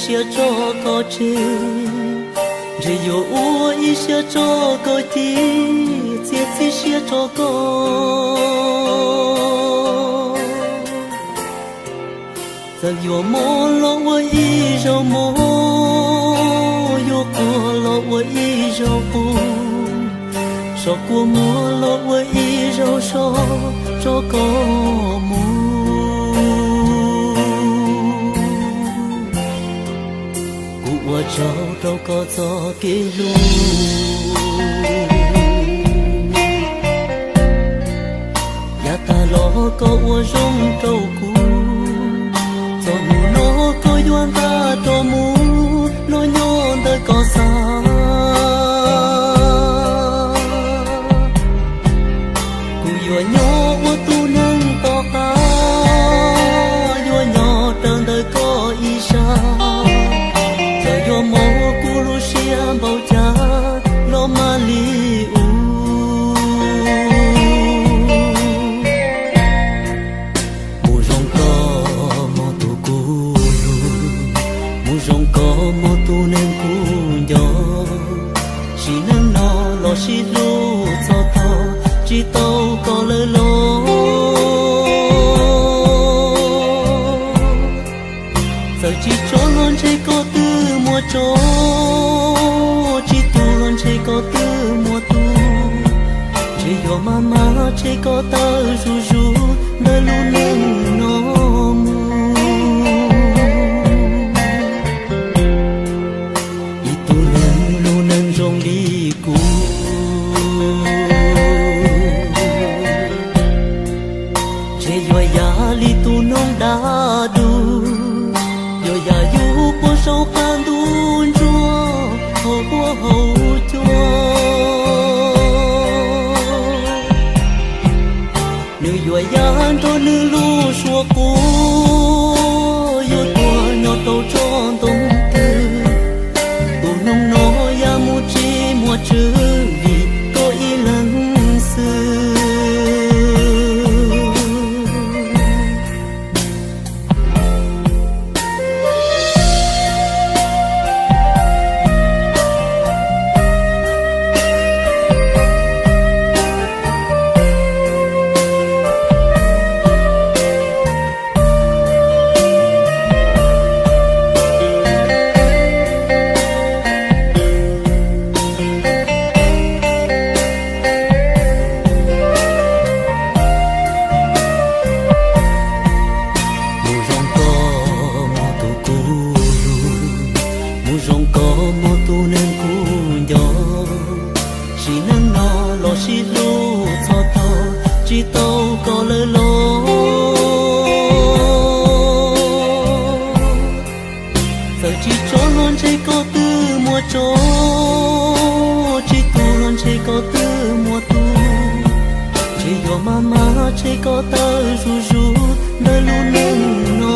siab tso koj tseg, ntshe yuav ua ib siab tso koj ci, txiav txim siab tso koj. Txawm yuav mob los ua ib zaug mob, yuav quaj los ua ib zaug quaj, so kua muag los ua ib zaug so, tso koj mus. Kuv ua tsaug rau koj txoj kev hlub, yav tag los koj ua zoo rau kuv, txog hnub no koj yuav nqa rov mus los nyob ntawm koj xav. Kuv yuav nyob ua tus neeg tom qab, yuav nyob raws ntawm koj ib sab. Txawm yuav mob kuv lub siab npaum cas los mam li ua. Mus zoo koj mus tus kuv hlub, mus zoo koj mus tus neeg kuv nco. Sim neej no los sib hlub txog thaum tsis tau koj lawm los. Txawm tsis tsob los ntshe koj twb muaj tsob, tsis tu los ntshe koj twb muaj tu. Ntshe yuav maj mam ntshe koj tawm zuj zus ntawm lub neej no mus. Ib tug neeg lub neej zoo li kuv, ntshe yuav yam li tus noog dab dub, yuav yam yus puag saum qab ntuj ntsuag hauv huab hauv cua. Nws yuav yam nrog nws lub suab quas, yuav tuag nyob rau tsob ntoo twg. Tus noog no yam mus tsis muaj tswv, vim koj ib leeg xwb. Mus zoo koj mus tus kuv hlub, mus zoo koj mus tus neeg kuv nco. Sim neej no los sib hlub txog thaum tsis tau koj lawm los. Txawm tsis tsob los ntshe koj twb muaj tsob, tsis tu los ntshe koj twb muaj tu. Ntshe yuav maj mam ntshe koj tawm zuj zus ntawm lub neej no.